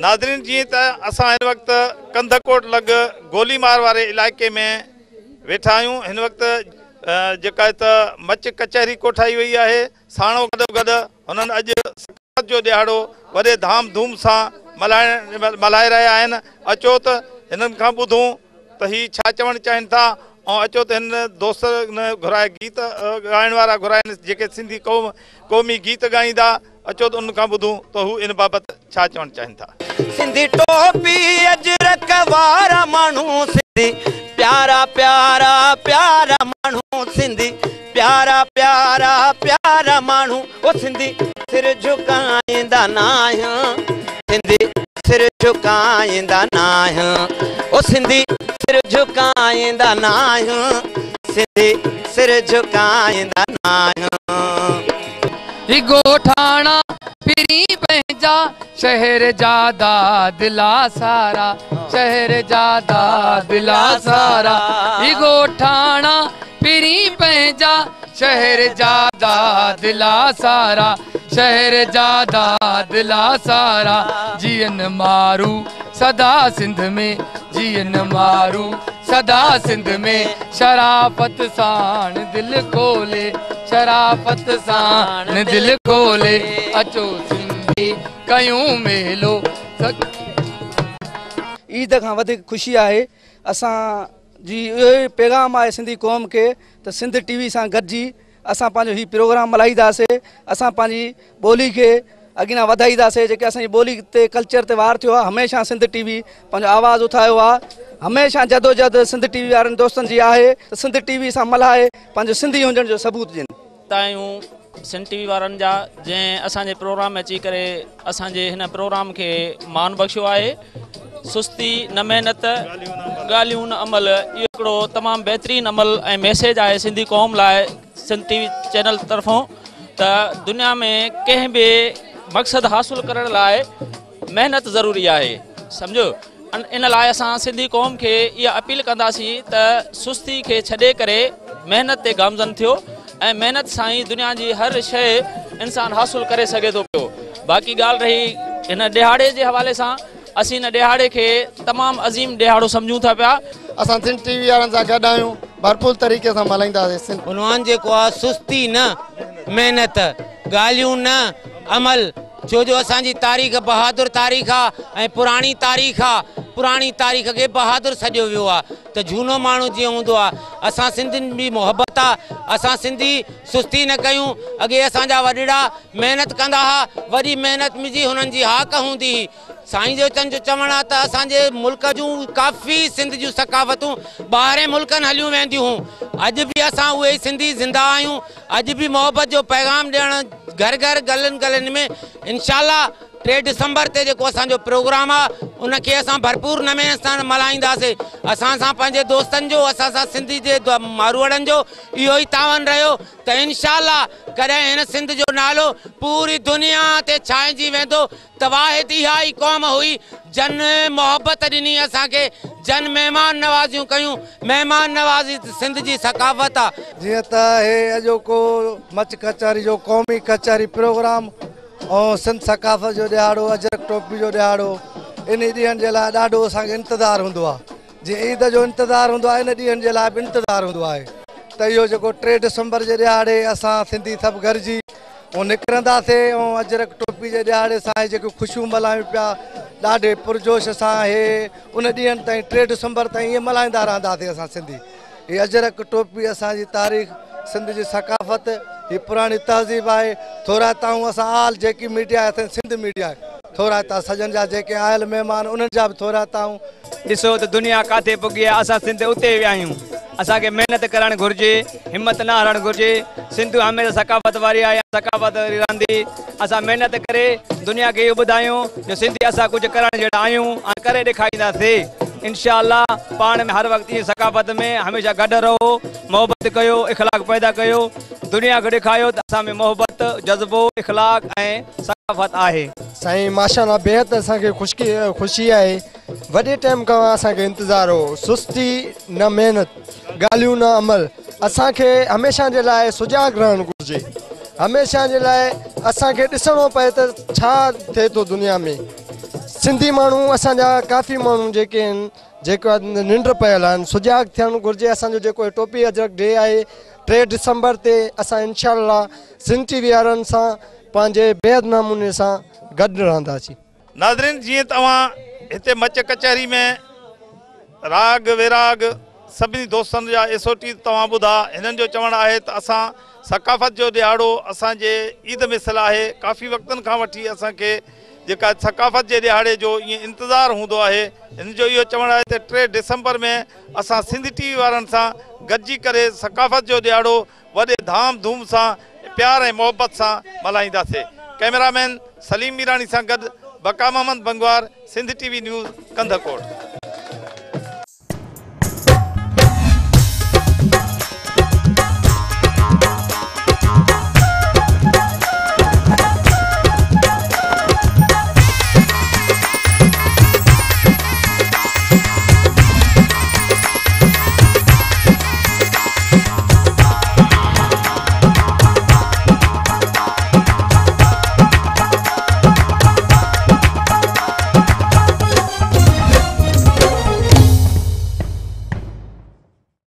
ناظرين جيئن ته اسان هن وقت ڪنڌڪوٽ لڳ گوليمار واري علائقي ۾ ويٺا آهيون. هن وقت جيڪا ته مچ ڪچهري ڪوٺائي وئي آهي، ساڻو گڏو گڏ هنن اڄ ثقافت جو ڏهاڙو وڏي ڌام ڌوم سان ملهائي رهيا آهن. اچو ته هنن کان ٻڌون ته هي ڇا چوڻ چاهين ٿا ۽ اچو ته هن دوست گهرائي گيت ڳائڻ وارا گهرائن جيڪي سنڌي قومي گيت ڳائيندا. اچو ته انهن کان ٻڌون ته هو ان بابت ڇا چوڻ چاهين ٿا. سنڌي ٽوپي اجرڪ وارا ماڻهو سنڌي پيارا پيارا پيارا ماڻهو سنڌي پيارا پيارا پيارا ماڻهو او سنڌي سر جهڪائيندا ناهيان سنڌي سر جهڪائيندا ناهيان او سنڌي سر جهڪائيندا ناهيان سنڌي سر جهڪائيندا ناهيان. هي ڳوٺاڻا پرين پنهنجا شهر جا دادلا سارا شهر جا دادلا سارا هي ڳوٺاڻا پرين پنهنجا شهر جا دادلا سارا شهر جا دادلا سارا جيئن مارو سدا سنڌ ۾ جيئن مارو سدا سنڌ ۾ شرافت ساڻ دل کولي شرافت ساڻ دل کولي اچو سنڌي ڪيون ميلو. عيد کان وڌيڪ خوشي آهي. اسان جي اهو ئي پيغام آهي سنڌي قوم کي ته سنڌ ٽي وي سان گڏجي اسان پنهنجو هي پروگرام ملهائينداسين. اسان پنهنجي ٻولي کي اڳيان وڌائينداسين. جيڪي اسان جي ٻولي تي ڪلچر تي وار ٿيو آهي، هميشه سنڌ ٽي وي پنهنجو آواز اٿايو آهي. هميشه جدوجهد سنڌ ٽي وي وارن دوستن جي آهي ته سنڌ ٽي وي سان ملهائي پنهنجو سنڌي هجڻ جو ثبوت ڏين. آهيون سنڌ ٽي وي وارن جا جنهن اسان جي پروگرام ۾ اچي ڪري اسان جي هن پروگرام کي مان بخشيو آهي. سستي نه محنت، ڳالهيون نه عمل، اهو هڪڙو تمام بهترين عمل ۽ ميسيج آهي سنڌي قوم لاء سنڌ ٽي وي چينل طرفون ته دنيا ۾ ڪنهن به مقصد حاصل ڪرڻ لاء محنت ضروري آهي. سمجهو ان لاء اسان سنڌي قوم کي اها اپيل ڪنداسين ته سستي کي ڇڏي ڪري محنت تي گامزن ٿيو ۽ محنت سان ئي دنيا جي هر شيء انسان حاصل ڪري سگهي ٿو پيو. باقي ڳالهه رهي هن ڏهاڙي جي حوالي سان، اسين هن ڏهاڙي کي تمام عظيم ڏهاڙو سمجهون ٿا پيا. اسان سنڌ ٽي وي وارن سان گڏ آهيون، ڀرپور طريقي سان ملهائينداسين. عنوان جيڪو آهي سستي نه محنت، ڳالهيون نه عمل، ڇو جو اسان جي تاريخ بهادر تاريخ آ ۽ پراڻي تاريخ آ. پراڻي تاريخ کي بهادر سڏيو ويو آ ته جهونو ماڻهو جيئن هوندو آ. اسان سنڌين ۾ محبت آ، اسان سنڌي سستي نه ڪيون. اڳي اسان جا وڏڙا محنت ڪندا ها، وڏي محنت جي هنن جي هاڪ هوندي هئي. سائين جو چن جو چوڻ آ ته اسان جي ملڪ جون ڪافي سنڌ جون ثقافتون ٻاهرين ملڪن هليون وينديون هيون. اڄ به اسان اهي ئي سنڌي زنده آهيون. اڄ به محبت جو پيغام ڏيڻ گهر گهر گلن گلن ۾ انشاء الله 3 ڊسمبر تي جيڪو اسان جو پروگرام آ ان کي اسان ڀرپور نموني سان ملهائينداسين. اسان سان پنهنجي دوستن جو، اسان سان سنڌي جي ماروئڙن جو اهو ئي تعاون رهيو ته انشاء الله ڪڏهن هن سنڌ جو نالو پوري دنيا تي ڇانئجي ويندو. ته واحد اها ئي قوم هئي جن محبت ڏني اسان کي، جن مهمان نوازيون ڪيون. مهمان نوازي سنڌ جي ثقافت آ. جيئن ته هي اڄوڪو مچ ڪچهري جو قومي ڪچهري پروگرام ۽ سنڌ ثقافت جو ڏهاڙو، اجرڪ ٽوپي جو ڏهاڙو، انهي ڏينهن جي لاء ڏاڍو اسان کي انتظار هوندو آ. جيئن عيد جو انتظار هوندو آ، ان ڏينهن جي لاء به انتظار هوندو آهي ته اهو جيڪو 3 ڊسمبر جي ڏهاڙي اسان سنڌي سڀ گڏجي ۽ نڪرنداسين ۽ اجرڪ ٽوپي جي ڏهاڙي سان هي جيڪيون خوشيون ملهايون پيا ڏاڍي پرجوش سان، هي ان ڏينهن تائين 3 ڊسمبر تائين ائين ملهائيندا رهنداسين اسان سنڌي. هي اجرڪ ٽوپي اسان جي تاريخ، سنڌ جي ثقافت، هي پراڻي تهذيب آهي. ٿورائتا آهيون اسان آل جيڪي ميڊيا آهي، اسان جي سنڌ ميڊيا آهي، ٿورائتا سڄن جا جيڪي آيل مهمان انهن جا به ٿورائتا آهيون. ڏسو ته دنيا ڪاٿي پڳي آهي، اسان سنڌ اتي ويا آهيون. اسان کي محنت ڪرڻ گهرجي، همت نه هارڻ گهرجي. سنڌ هميشه ثقافت واري آهي، ثقافت واري رهندي. اسان محنت ڪري دنيا کي اهو ٻڌايون جو سنڌي اسان ڪجهه ڪرڻ جهڙا آهيون ۽ ڪري ڏيکارينداسين انشاء الله. پاڻ ۾ هر وقت ائين ثقافت ۾ هميشه گڏ رهو، محبت ڪيو، اخلاق پيدا ڪيو، دنيا کي ڏيکاريو ته اسان ۾ محبت، جذبو، اخلاق ۽ ثقافت آهي. سائين ماشاءالله بيحد اسان کي خوشي آهي، وڏي ٽائيم کان اسان کي انتظار هو. سستي نه محنت، ڳالهيون نه عمل. اسان کي هميشه جي لاء سجاڳ رهڻ گهرجي. هميشه جي لاء اسان کي ڏسڻو پئي ته ڇا ٿئي ٿو دنيا ۾. سنڌي ماڻهو، اسان جا ڪافي ماڻهو جيڪي آهن، جيڪو ننڊ پيل آهن، سجاڳ ٿيڻ گهرجي. اسان جو جيڪو ٽوپي اجرڪ ڊي آهي 3 ڊسمبر تي، اسان انشاء الله سنڌ ٽي وي وارن سان پنهنجي بيحد نموني سان گڏ رهنداسين. ناظرين، جيئن توهان هتي مچ ڪچهري ۾ راڳ ويراڳ سڀني دوستن جا ايس او ٽي توهان ٻڌا، هنن جو چوڻ آهي ته اسان ثقافت جو ڏهاڙو اسان جي عيد مثل آهي. ڪافي وقتن کان وٺي اسان کي جيڪا ثقافت جي ڏهاڙي جو ائين انتظار هوندو آهي. هن جو اهو چوڻ آهي ته 3 ڊسمبر ۾ اسان سنڌ ٽي وي وارن سان گڏجي ڪري ثقافت جو ڏهاڙو وڏي ڌام ڌوم سان، پيار ۽ محبت سان ملهائينداسين. ڪئميرامين سليم ميراڻي سان گڏ Baqa Muhammad Bangwar, Sindh T V news, Kandhkot.